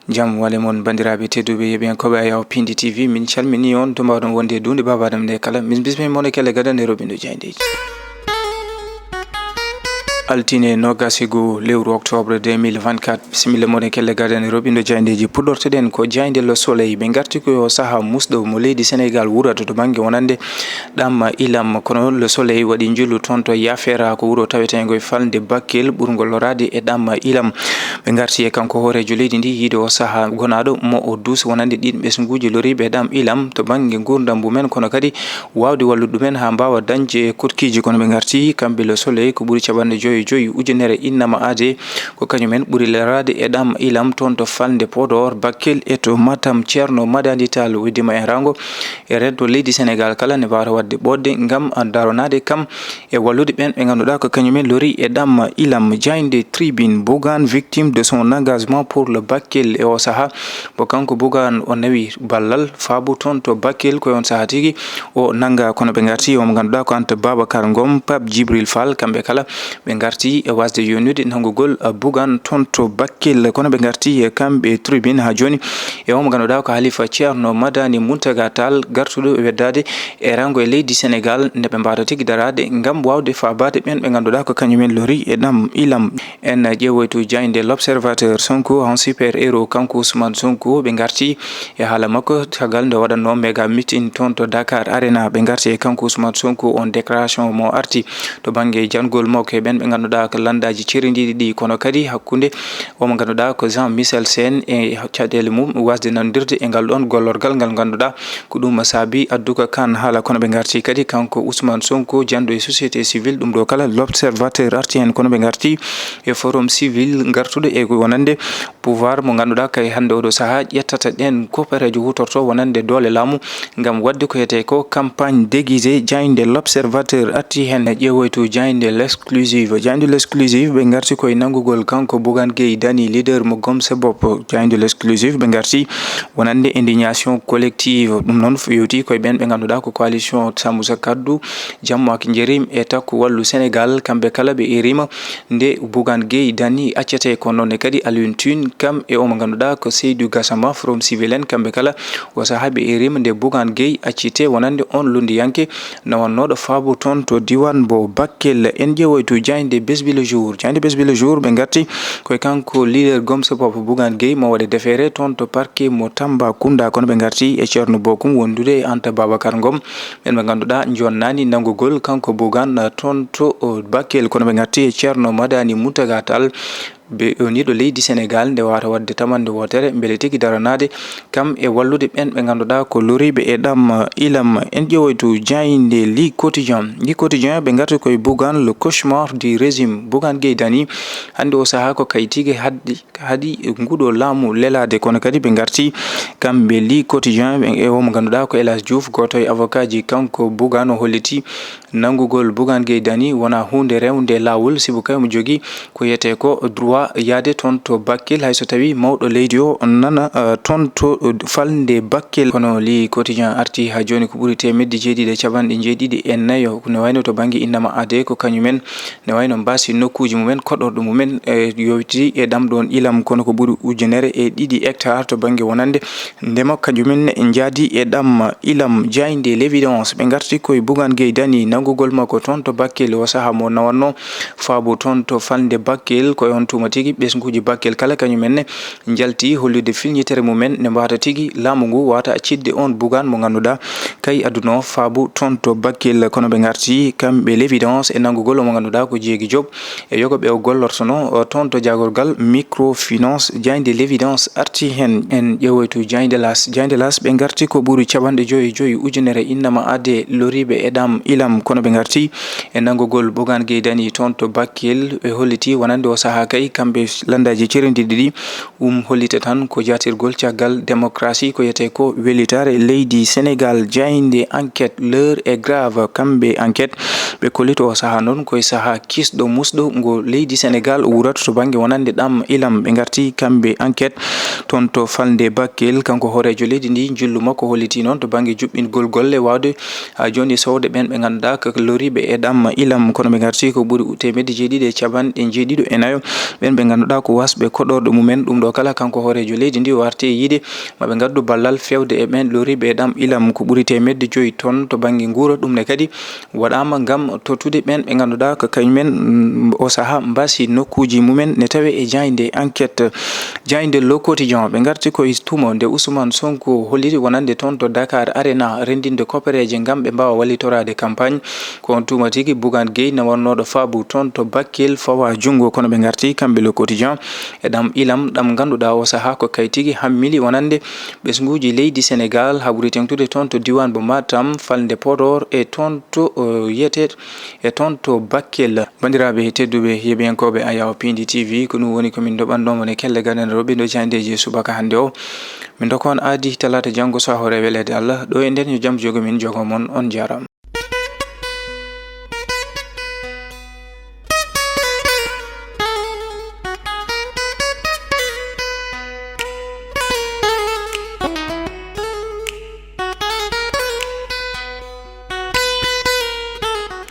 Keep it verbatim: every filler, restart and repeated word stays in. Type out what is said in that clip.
Jam wale mon, banndiraaɓe tedduɓe yeɓiyankooɓe Ayaw Pindi T V, min calmini on to mbaawɗon wonde e duunde baabaaɗam nde kala. Min bismii mon e kelle gadane roɓindo jayndeeji. Altine noogas e goo lewru octobre deux mille vingt-quatre, bisimilla mon e kelle gadane roɓindo jayndeeji. Puɗɗortoɗen ko jaaynde Le Soleil. Ɓe ngarti ko e o saha musɗo mo leydi Senegal wurata to bannge wonande ɗam ilam. Kono Le Soleil waɗi njillu toon to Yafeera, ko wuro taweteengo e falnde Bakel ɓurngol loraade e ɗam ilam. Ɓe ngarti e kanko hooreejo leydi ndi yiide o saha gonaaɗo mo o duusi wonande ɗiin ɓesnguuji loriiɓe e ɗam ilam to bannge nguurndam mumen, kono kadi waawde wallude ɗumen haa mbaawa dañde kotkiiji. Kono ɓe ngarti kamɓe Le Soleil ko ɓuri capanɗe joyo e joyi ujunere innama aade, ko kañumen ɓuri loraade e ɗam ilam toon to falnde Podor, Bakel e to Matam. Ceerno Madani Tall weddima e raango e renndo leydi Senegal kala ne waawa waɗde ɓoodde ngam daronaade kam e wallude ɓeen ɓe ngannduɗaa ko kañumen lori e ɗam ilam. Jaaynde Tribune, Bougane victime de son engagement pour le Bakel. E o saha mo kanko Bougane o nawi ballal faabu toon to Bakel, ko e on saha tigi o nannga. Kono ɓe ngarti e o mo ngannduɗaa ko Anta Babacar Ngom, Pape Djibril Fall, kamɓe kala ɓe ngarti e wasde yonnude nanngugol, uh, Bougane toon to Bakel. Kono ɓe ngarti e kamɓe Tribune haa jooni e o mo ngannduɗaa ko Halifa Ceerno Madani Muntaga Tall, gartuɗo e weddaade e raango e leydi Senegal, nde ɓe mbaawata tigi daraade ngam waawde faabaade ɓeen ɓe ngannduɗaa ko kañumen lori e ɗam ilam. En ƴeewoytu jaaynde L'Observateur. Sonko en super héros, kanko Ousmane Sonko, ɓe ngarti e haala makko caggal nde waɗatnoo méga meeting toon to Dakar Arena. Ɓe ngarti e kanko Ousmane Sonko, on déclaration mo arti to bannge janngol makko e ɓeen ɓe ngannduɗaa ko lanndaaji cerendiiɗi ɗi, kono kadi hakkunde o mo ngannduɗaa ko Jean Michel Sène e caɗeele mum wasde nanndirde e ngal ɗoon gollorgal ngal ngannduɗaa ko ɗum saabi adduka kan haala. Kono ɓe ngarti kadi kanko Ousmane Sonko, janɗo e société civile, ɗum ɗo kala L'Observateur arti heen. Kono ɓe ngarti e forum civil ngartuɗo e ko wonande pouvoir mo ngannduɗaa kay hannde oɗo saha ƴettata ɗeen kopereejo huutorto wonande doole laamu ngam waɗde ko wiyetee ko campagne déguisée. Jaaynde L'Observateur arti heen. Ƴeewoytu jaaynde L'Exclusive. Jaaynde L'Exclusive ɓe ngarti koye nanngugol kanko Bougane Gueye Dany, leader mo Gëm Sa Bopp. Jaaynde L'Exclusive ɓe ngarti wonande indignation collective. Ɗum noon yewti koye ɓeen ɓe ngannduɗaa ko coalition Sàmm Sa Kàddu, Jàmm ak Njëriñ e Takku Wallu Senegal, kamɓe kala ɓe erima nde Bougane Gueye Dany accete. Ko noon ne kadi Alioune Tine, kam e o mo ngannduɗaa ko Seydou Gassama, Forum Civil en, kamɓe kala o saha ɓe erima nde Bougane Gueye accite wonande on lunndiyanke nawannooɗo faabu toon to diiwaan mbo Bakel. En ƴeewoytu jaaynde Bés Bi Le Jour. Jaaynde Bés Bi Le Jour ɓe ngarti koye kanko leader Gëm Sa Bopp Bougane Gueye mo waɗe defeere toon to parquet mo Tambacounda. Kono ɓe ngarti e Ceerno Bokum wondude e Anta Babacar Ngom, ɓeen ɓe ngannduɗaa njonnaani nanngugol kanko Bougane toon to, o, Bakel. Kono ɓe ngarti e Ceerno Madani Muntaga Tall, ɓe o niiɗo leydi Senegal nde waawata waɗde tamannde wootere mbele tigi daranaade kam e wallude ɓeen ɓe ngannduɗaa ko loriiɓe e ɗam ilam. En ƴeewoytu jaaynde Le Quotidien. Le Quotidien ɓe ngarti koye Bougane, le cauchemar du régime. Bougane Gueye Dany hannde o saha ko kay tigi haddi haɗi nguɗo laamu lelaade. Kono kadi ɓe ngarti kamɓe Le Quotidien ɓe e o mo ngannduɗaa ko El Hadj Diouf, gooto e avocat ji kanko Bougane, o holliti nanngugol Bougane Gueye Dany wonaa huunde rewnde laawol, sibu kay mo jogii ko wiyetee ko droit yahde toon to Bakel, hay so tawii mawɗo leydi o nana, eh, toon to falnde Bakel. Kono Le Quotidien arti haa jooni ko ɓuri teemedde jeeɗiɗi e capanɗe jeeɗiɗi e nayo, ne wayno to bannge innama aade ko kañumen ne wayno mbaasi nokkuuji mumen, koɗorɗe mumen, e yowti e ɗam ɗoon ilam, kono ko ɓuri ujunere e ɗiɗi hectare to bannge wonande ndema, kañumen ne njaadi e ɗam ilam. Jaaynde L'Évidence, ɓe ngarti koye Bougane Gueye Dany, nanngugol makko toon to Bakel, o saha mo nawannoo faabu toon to falnde Bakel, ko e on tuma tigi ɓesnguuji Bakel kala kañumen ne njalti hollude filñitere mumen, ne mbaawata tigi laamu ngu waawata accidde on Bougane mo ngannduɗaa kay adduno faabu toon to Bakel. Kono ɓe ngarti kamɓe L'Évidence e nanngugol o mo ngannduɗaa ko Jeegi Joop e yogo ɓe o gollortono, o, toon to jaagorgal microfinance. Jaaynde L'Évidence arti heen. En ƴeewoytu jaaynde L'As. Jaaynde L'As ɓe ngarti ko ɓuri capanɗe joyo e joyi ujunere innama aade loriiɓe e ɗam ilam, kono ɓe ngarti e nanngugol Bougane Gueye Dany toon to Bakel. Ɓe holliti wonande o saha kay kamɓe lanndaaji cerendiiɗi ɗi, um hollita tan ko jaatirgol caggal démocratie ko wiyetee ko wellitaare leydi Senegal. Jaaynde Enquête, l'heure est grave, kamɓe Enquête ɓe kollito o saha noon koye saha kisɗo musɗo ngo leydi Senegal wurata to bannge wonande ɗam ilam. Ɓe ngarti kamɓe Enquête toon to falnde Bakel, kanko hooreejo leydi ndi, njillu makko holliti noon to bannge juɓɓingol golle waawde haa jooni sowde ɓeen ɓe ngannduɗaa Loriiɓe e ɗam ilam, kono ɓe ngarti ko ɓuri teemedde jeeɗiɗi e capanɗe jeeɗiɗo e nayo. Ɓeen ɓe ngannduɗaa ko wasɓe koɗorɗe mumen. Ɗum ɗo kala, kanko hooreejo leydi ndi o arti e yiide ma ɓe ngaddu ballal feewde e ɓeen loriiɓe e ɗam ilam ko ɓuri teemedde joyi ton to bannge nguura. Ɗum ne kadi waɗaama ngam tottude ɓeen ɓe ngannduɗaa ko kañumen, mm, o sahaa mbasi nokkuuji mumen ne tawe e jaaynde enquête, jaaynde Le Quotidien. Ɓe ngarti ko e tuma nde Ousmane Sonko holliri wonande toon to Dakar Arena renndinde kopereeje ngam ɓe mbaawa wallitoraade campagne. Ko on tuma tigi Bougane Gueye nawannooɗo faabu toon to Bakel fawa junngo, kono ɓe ngarti kamɓe Le Quotidien e ɗam ilam, ɗam ngannduɗaa o sahaa ko kay tigi hammili wonande ɓesnguuji leydi Senegaal, haa ɓuri teeŋtude toon to diiwaan mo Matam, falnde Podor e toon to, o, yiyetee e toon to Bakel. Banndiraaɓe tedduɓe, yeeɓiyankooɓe Ayaw Pindi T V, ko ɗum woni ko min ndoɓanno mon e kelle gadanɗe roɓɓindo jaayndeeji subaka hannde o. Min ndokka on aadi talaata janngo, so a hoore weleede Allah. Ɗo e nden, yo jam jogo min, jogo mon. On njaaraama.